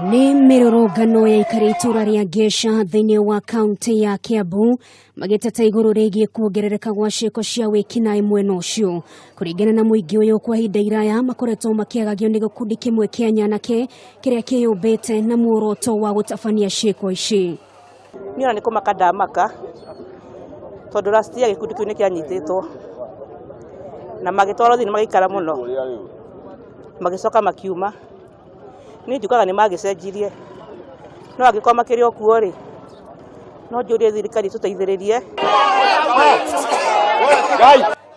Nĩ mĩrũrũngano ya aikari itũra rĩa Ngeca thĩinĩ wa kaunti ya Kiambu magĩteta igũrũ rĩgiĩ kuongerereka gwa ciĩko cia wĩkinaĩ mwena ũcio. Kũringana na mũingĩ ũyũ, kwa ihinda iraya makoretwo makĩagagio nĩ gĩkundi kĩmwe kĩa nyanake kĩrĩa kĩyũmbĩte na muoroto wa gũtabania ciĩko ici. Niĩ ona nĩ kũmaka ndamaka tondũ last year gĩkundi kĩu nĩ kĩanyitĩtwo na magĩtwarwo thĩinĩ magĩikara mũno, magĩcoka makiuma. Niĩ njugaga nĩ magĩcenjirie, no angĩkorwo makĩrĩ o kuo rĩ, no njũrie thirikari ĩtũteithĩrĩrie.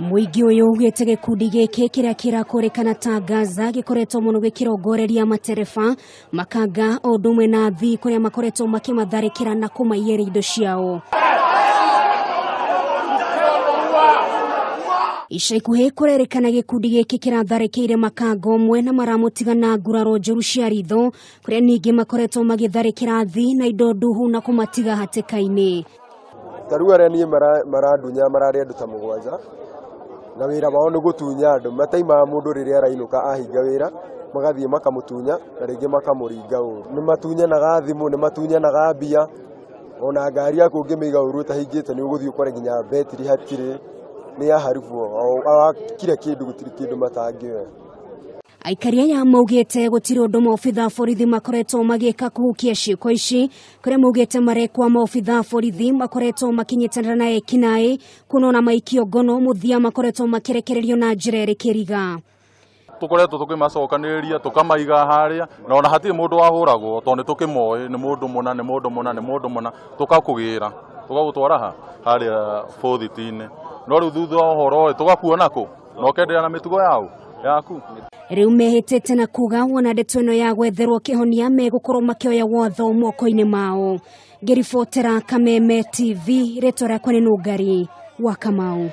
Mũingĩ ũyũ ugĩte gĩkundi gĩkĩ kĩrĩa kĩrakũrĩkana ta Gaza gĩkoretwo mũno gĩkĩrongoreria matereba, makanga o ũndũ ũmwe na athii kũrĩa makoretwo makĩmatharĩkĩra na kũmaiyĩra indo ciao. Ica ikuhĩ kũrerĩkana gĩkundi gĩkĩ kĩratharĩkĩire makanga ũmwe na maramũtiga na nguraro njũru cia ritho, kũrĩa ningĩ makoretwo magĩtharĩkĩra athii na indo nduhu na kũmatiga hatĩka-inĩ. Ta rĩu arĩa niĩ marandunya mararĩ andũ ta 7 na wĩra wao nĩ gũtunya andũ, mataimaga mũndũ rĩrĩa arainũka ahinga wĩra, magathiĩ makamũtunya na rĩngĩ makamũringa ũru. Nĩ matunyanaga thimũ, nĩ matunyanaga mbia, ona ngari yaku ũngĩmĩiga ũru ĩtahingĩte nĩ ũgũthiĩ ũkore nginya betiri hatirĩ, nĩ ya haribu, kila kĩndũ gũtirĩ kĩndũ matangĩoya. Aikari aya maugĩte gũtirĩ ũndũ maobitha borithi makoretwo magĩka kũhukia ciĩko ici, kũrĩa maugĩte marekwa maobitha borithi makoretwo makĩnyitanĩra na ekinaĩ kuona maikio ngono mũthia makoretwo makĩrekererio na njĩra ĩrĩ kĩriga. Tũkoretwo tũkĩmacokanĩrĩria tũkamaiga harĩa na ona hatirĩ mũndũ wahũragwo tondũ nĩ tũkĩmoĩ nĩ mũndũ mũna nĩ mũndũ mũna nĩ mũndũ mũna, tũkakũgĩra tũgagũtwara ha harĩa bũthiti-inĩ, no rĩu thutha wa ũhoro ĩ tũgakuona kũ na ũkenderea na mĩtugo yao yaku. Rĩu mehĩtĩte na kuga wona ndeto ĩno ya gwetherwo kĩhonia megũkorwo makĩoya watho moko-inĩ mao. Ngĩribotera Kameme TV, rĩtwa rĩakwa nĩ Nũngari wa Kamau.